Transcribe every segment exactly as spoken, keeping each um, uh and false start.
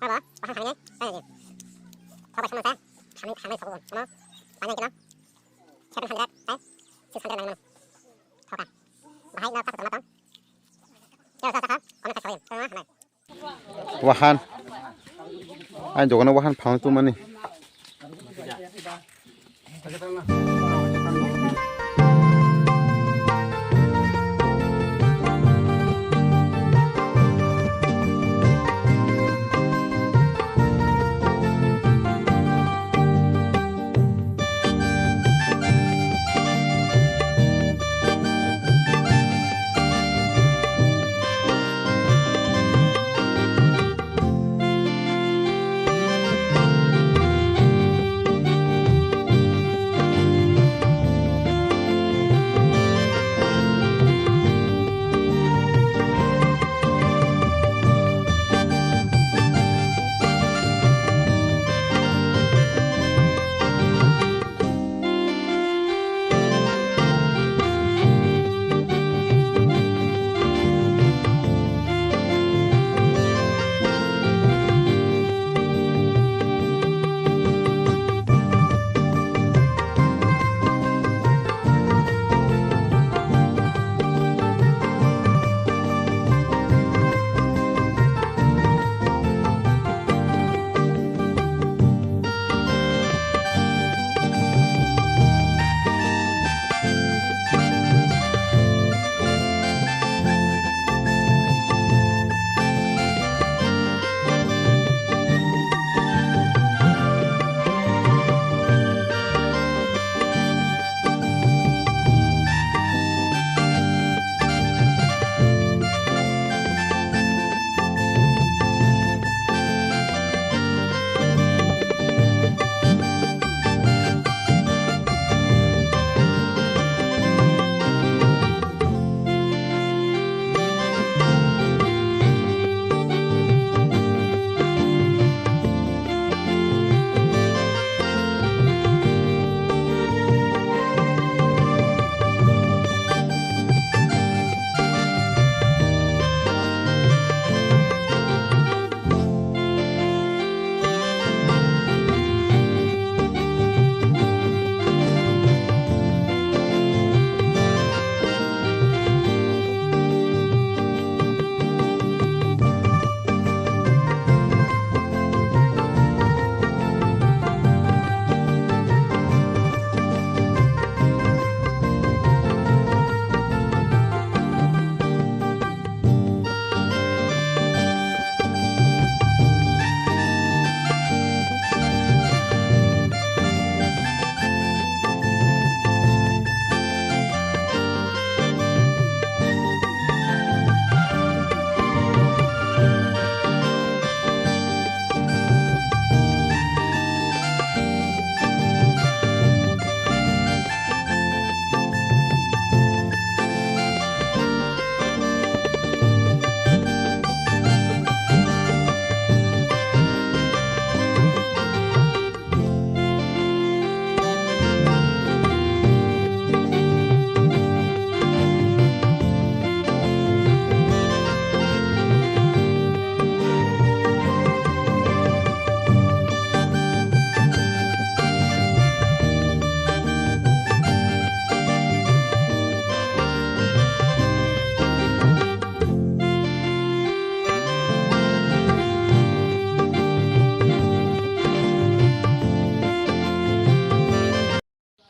Abo wahan hamya, tei di. Thobai samung sa, hamya, hamya thogo, omo, paina kilo, seven hundred, tei six hundred nang mano. Thoka. Bahai no kha tong tong. Kilo sa sa kha, kono kha soyem, kono hamai. Wahan. Ani dogano wahan phang tu mani.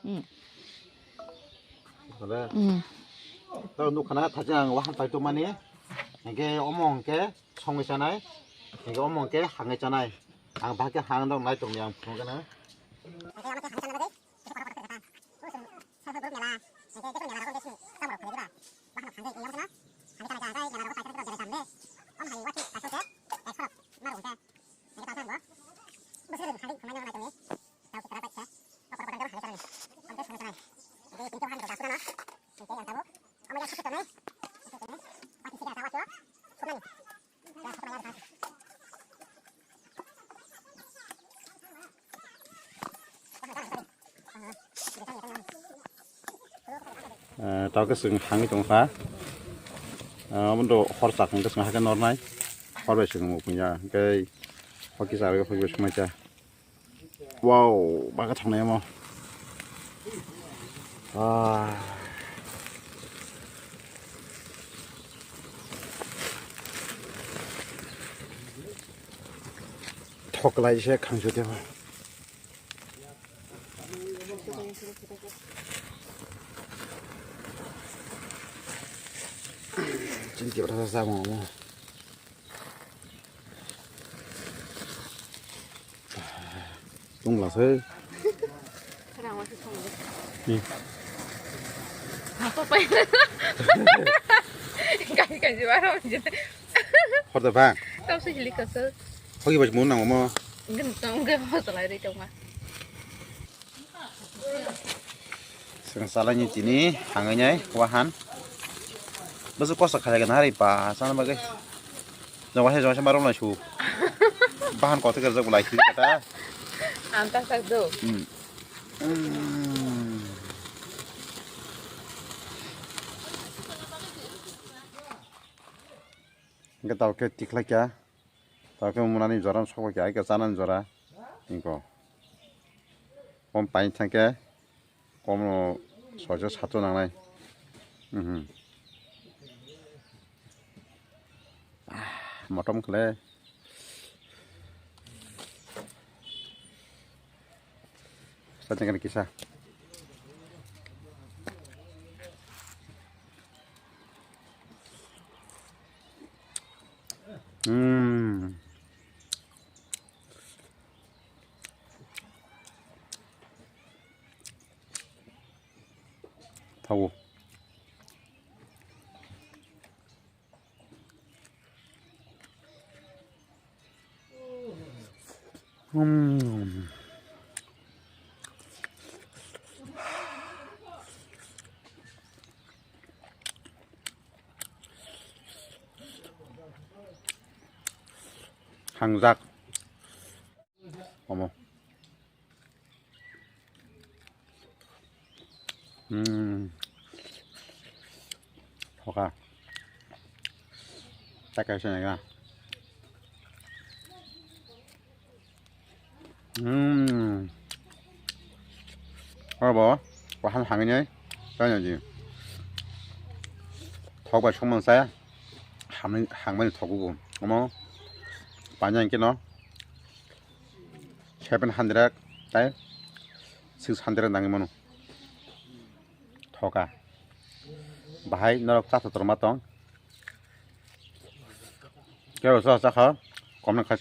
Hmm. Wala. Hmm. Tao nukha na thajang wahan pai tongmani. Hingke omo hingke songwi chanai. Hingke omo hingke hangwi chanai. Ang bahai khe hang dong nai tongni ang phunukgana. Eh, tao khe chwng hangwi tongkha. Eh, omono hor chak hwnkhe chwng hakhe nornai. Hor bai chwng nukya hwnkhe Hoki sa, hoki bai sumai cha. Wow, baka thang nai mo. Ah. Thok lai se khang chu de. Chini kibra sa mo mo. Tungla se. Rang wa se song de. Hmm. Apa pa? Kai kai ji ba ro ji. Hor da bang. Tau se hili ka se. Hoki bai mo nang mo. Gen tong gen mo salai ri tong ma. Swkang chalaini tini hangwi nai wahan. Bwswk kosto khajaikha nahari pa chana bagwi. Jong waisa jong waisa marom lai su. Bahan kothok rijak bo lai thwi kata. Ang ta sak do. Hmm. Hmm. Hwnkhe tao khe tikhlai kha. Tao khe munani jora no sokbai kha, hai khe chanani jora. Hinko. Kom paini thangkhe, kom no soijo sato nangnai. Mhm. Ah, motom khle. Sa jeng kisa. Hmm. Thawo. Hmm. Hangjak. Omo. Hmm. Hoka. Takai sini ya. Hmm. Oro bo, wahan hangini, tanya ji. Thok bai songmang sa, hamni, hangmani thogo bo. Omo, panya hingke no, seven hundred tai six hundred nangwi mano. Thoka. Bahai norok cha thotor ma tong. Kebo sa cha kha, komna kha.